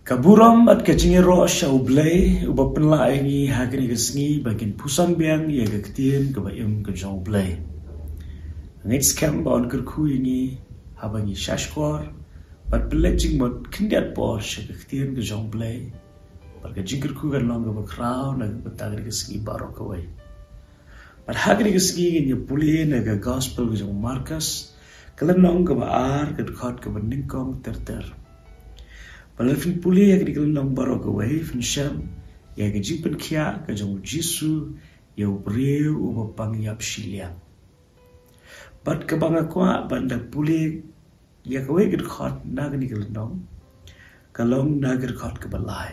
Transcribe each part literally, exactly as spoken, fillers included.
Ka burom bad ka jingïaroh sha U Blei, uba pynlah ïa ngi ha kane ka sngi ba ngin puson biang ïa ka ktien kaba im ka jong U Blei. Ngeit skhem ba yn kyrkhu ïa ngi haba ngi shahshkor bad pynleit jingmut khyndiat por sha ka ktien ka jong U Blei. Bad ka jingkyrkhu kan long kaba khraw na ka bynta ka sngi baroh kawei. Bad ha kane ka sngi ngin ïa pule na ka gospel ka jong u Markos, ka lynnong kaba ar, ka dkhot kaba nyngkong ter ter. Bad lada phin pule ha kane ka lynnong baroh kawei, phin shem ïa ka jingpynkhiah ka jong u Jisu ïa u briew uba pang ïap shiliang. Bad kaba nga kwah ban da pule ïa kawei ka dkhot na kane ka lynnong, ka long na ka dkhot kaba lai.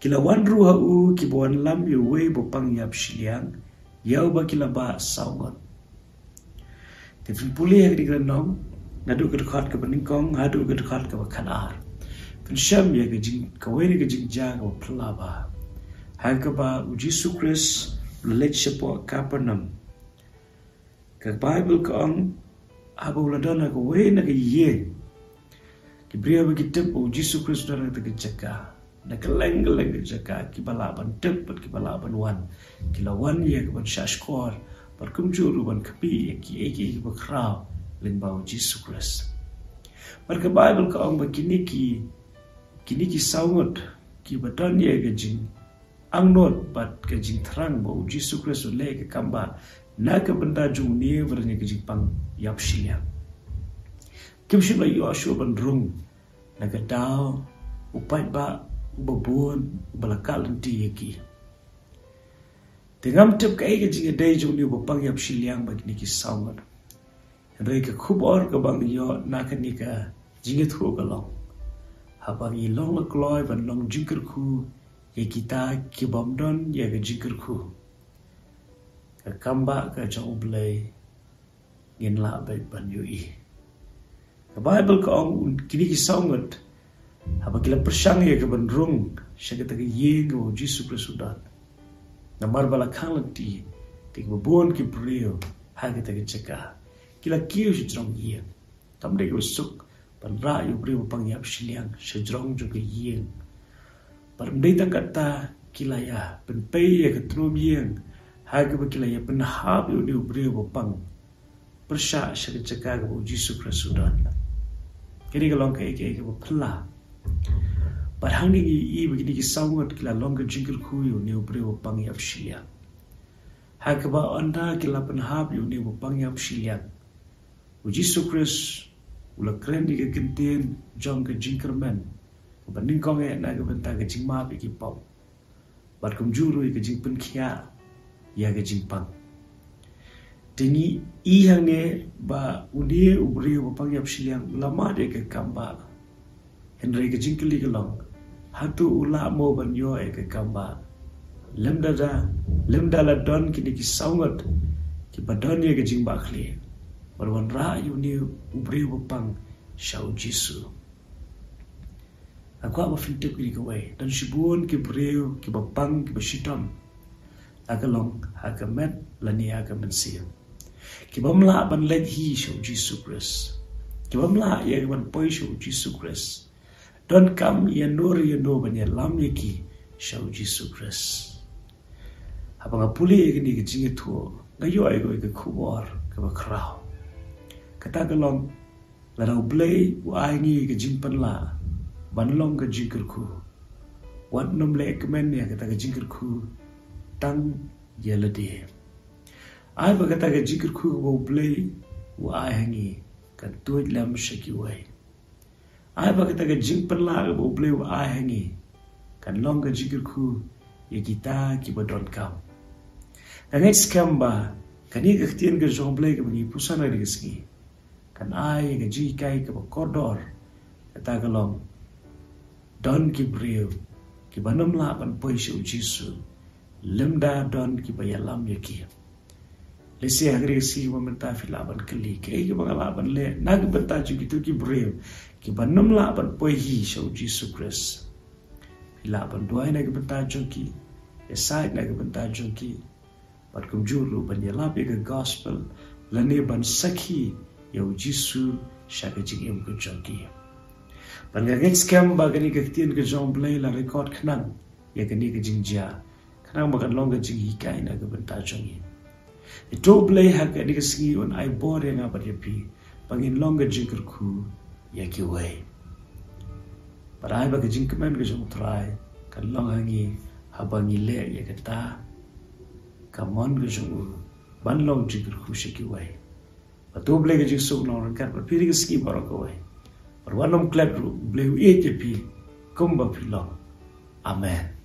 Ki la wan ruh ha u kiba wanlam ïa uwei uba pang ïap shiliang, ïa uba ki la bah saw ngut. Te phin pule ha kane ka lynnong, naduh ka dkhot kaba nyngkong haduh ka dkhot kaba khatar. Phin shem ïa ka jing, kawei na ka jingjia kaba phylla bha, ha kaba u Jisu Khrist u la leit shapoh Kapernaum. Ka Baibl ka ong, haba u la don ha kawei na ka ïing, ki briew ba ki tip ba u Jisu Khrist u don ha kata ka jaka, na kylleng kylleng ka jaka, kiba lah ban tip bad kiba lah ban wan, ki la wan ïa ka ban shahshkor bad kumjuh ruh ban kynmaw ïa kiei kiei kiba khraw lyngba u Jisu Khrist. Bad ka Baibl ka ong ba kine ki, kine ki saw ngut kiba don ïa ka jing angnud bad ka jingthrang ba u Jisu Khrist u leh ka kam bah na ka bynta jong une uba don ïa ka jingpang ïap shiliang, kim shym la ïoh shuh ban rung na ka daw u paidbah uba bun uba la kah lynti ïa ki. Te ngam tip kaei ka jingïadei jong une uba pang ïap shiliang bad kine ki saw ngut. Hynrei ka khubor kaba ngi ïoh na kane ka jingïathuh ka long, haba ngi long la kloi ban long jingkyrkhu ïa kita kibym don ïa ka jingkyrkhu, ka kam bah ka jong U Blei ngin lah beit ban ïohi. Ka Baibl ka ong, kine ki saw ngut, haba ki la pyrshang ïa ka ban rung sha kata ka ïing kaba u Jisu Khrist u don, namar ba la khang lynti, te kiba bun ki briew ha kata ka jaka, ki la kiew sha jrong ïing. Kam dei kaba suk ban rah ïa u briew ba pang ïap shiliang sha jrong jong ka ïing. Bad ym dei tang katta, ki la ïa pynpei ïa ka tnum ïing, ha kaba ki la ïa pynhap ïa une u briew ba pang pyrshah sha ka jaka kaba u Jisu Khrist u don. Kane ka long kaei kaei kaba phylla. Bad hangne ngi ïohi ba kine ki saw ngut ki la long ka jingkyrkhu ïa une u briew ba pang ïap shiliang. Ha kaba ynda ki la pynhap ïa une uba pang ïap shiliang, u Jisu Khrist u la kren ïa ka kyntien jong ka jingkyrmen kaba nyngkong eh na ka bynta ka jingmap ïa ki pop, bad kumjuh ruh ïa ka jingpynkhiah ïa ka jingpang. Te ngi ïohi hangne ba une u briew ba pang ïap shiliang u la mad ïa ka kam bah. Hynrei ka jingkylli ka long, hato u lah mo ban ïoh ïa ka kam bah? Lymda da, lymda la don kine ki saw ngut kiba don ïa ka jingbahkhlieh ban wanrah ïa une u briew ba pang sha u Jisu. Nga kwah ba phin tip kine kawei, don shibun ki briew kiba pang kiba shitom, la ka long ha ka met lane ha ka mynsiem, kibym lah ban leit hi sha u Jisu Khrist, kibym lah ïa ka ban poi sha u Jisu Khrist. Donkam ïano re ïano ban ïalam ïa ki sha u Jisu Khrist. Haba nga pule ïa kane ka jingïathuh, nga ïoh ïa ka khubor kaba khraw. Kata ka long, lada U Blei u ai ngi ka jingpynlah ban long ka jingkyrkhu, wat nym leh kmen ïa kata ka jingkyrkhu tang ïa lade. Ai ba kata ka jingkyrkhu kaba U Blei u ai ha ngi kan tuid lem sha kiwei. Ai ba kata ka jingpynlah kaba U Blei u ai ha ngi kan long ka jingkyrkhu ïa kita kiba donkam. Nga ngeit skhem ba kane ka ktien ka jong U Blei kaba ngi puson ha kane ka sngi kan ai ïa ka jinghikai kaba kordor. Kata ka long, don ki briew kiba nym lah ban poi sha u Jisu lymda don kiba ïalam ïa ki. Lehse ha kane ka sngi kaba mynta phi lah ban kylli, kaei kaba nga lah ban leh na ka bynta jong kito ki briew kiba nym lah ban poi hi sha u Jisu Khrist? Phi lah ban duwai na ka bynta jong ki, ïasaid na ka bynta jong ki, bad kumjuh ruh ban ïalap ïa ka gospel lane ban sakhi ïa u Jisu sha ka jingim ka jong ki. Bad nga ngeit skhem ba kane ka ktien ka jong U Blei la record khnang ïa kane ka jingjia, khnang ba kan long ka jinghikai na ka bynta jong ngi. Ïa to U Blei ha kane ka sngi un ai bor ïa nga bad ïa phi ba ngin long ka jingkyrkhu ïa kiwei. Bad ai ba ka jingkmen ka jong U Trai kan long ha ngi haba ngi leh ïa kata ka mon ka jong u ban long jingkyrkhu sha kiwei. Bad to U Blei ka jingsuk long ryngkat bad phi ha ka sngi baroh kawei. Bad wat nym klet ruh, U Blei u ïeit ïa phi kumba phi long. Amen.